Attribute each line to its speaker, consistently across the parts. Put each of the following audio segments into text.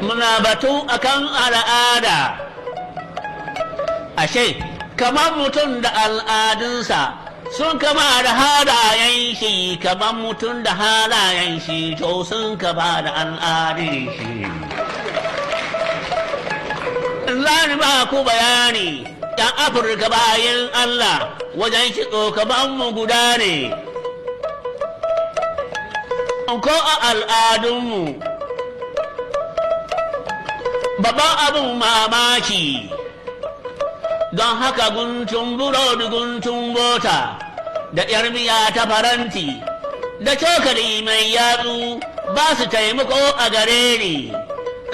Speaker 1: Muna batu akan al'ada. Ashe, kamar mutum da al'adunsa sun kama da halayen shi, kamar mutum da halayen shi, to sun kama da al'adun shi. Zani ba ku bayani, ‘yan Afirka bayan Allah wajen kitso kaman mu guda ne. Ko a al'adunmu, babban abin mamaki, don haka guntun burodi, guntun bota, da ‘yar miya ta faranti, da cokali mai yatsu ba su taimako a gare ni,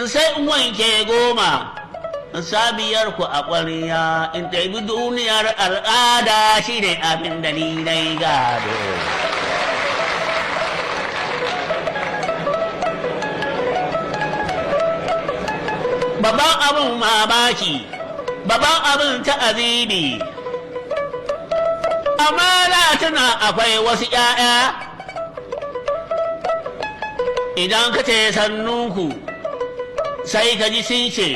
Speaker 1: sai in wanke 10 in sa biyar ku a ƙwarya in ɗabi duniyar al'ada, shi ne abin da ni na gado. Babban abin mamaki, babban abin ta'azibi, amma na tuna akwai wasu ‘ya'ya, idan ka ce sannunku, sai ka ji sun ce,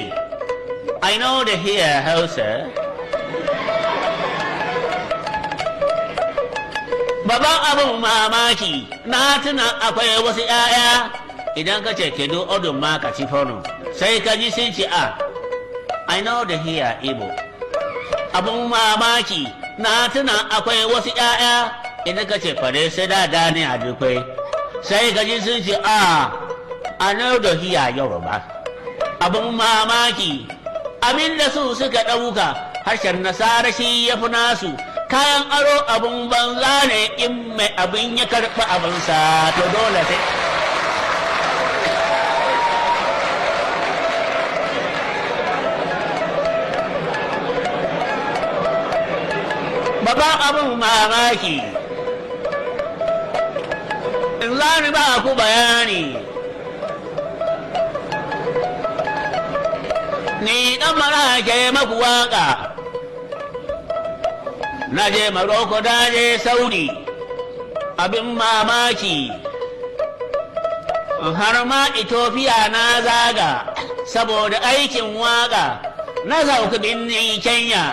Speaker 1: "I no dey hear Hausa." Babban abin mamaki, na tuna akwai wasu ‘ya'ya, idan ka ce, "Kedu odun ma ka ci fono," sai ka ji sun ce, "A, I no dey hear Igbo." Abin mamaki, na tuna akwai wasu ‘ya'ya, idan ka ce, "Fare sai da dani a dukwai," sai ka ji sun ce, "A, I no dey hear Yoruba." Abin mamaki, abin da su suka ɗauka harshen Nasara shi ya fi nasu. Kayan aro abin banza ne, in mai abin ya karɓi abinsa to dole sai. Babban abin mamaki, in za ni ba ku bayani. Ni ɗan mara ke maku waka. Na je Maroko, da je Saudi, abin mamaki. Har ma Ethiopia na zaga saboda aikin waka, na sauka birnin Kenya.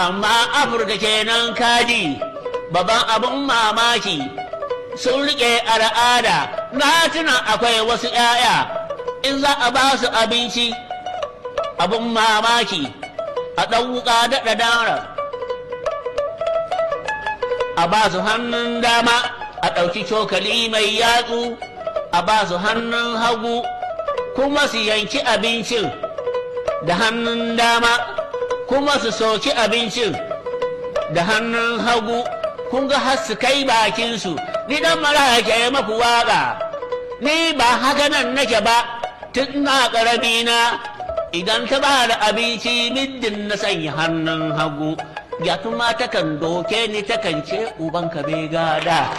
Speaker 1: Amma Afirka kenan kaji, babban abin mamaki sun riƙe al'ada. Na tuna akwai wasu 'ya'ya, in za a ba su abinci, abin mamaki, a ɗan wuƙa daɗa dara, a ba su hannun dama, a ɗauki cokali mai yatsu a ba su hannun hagu, kuma su yanki abincin da hannun dama, kuma su soki abincin da hannun hagu, kun ga har su kai bakinsu. Ni ɗan mara ke maku waƙa, ni ba haka nan nake ba. Tun ina ƙarami na, idan ta ba da abinci, middin na sanya hannun hagu, yatuma takan doke ni, takan ce, "Ubanka bai gada."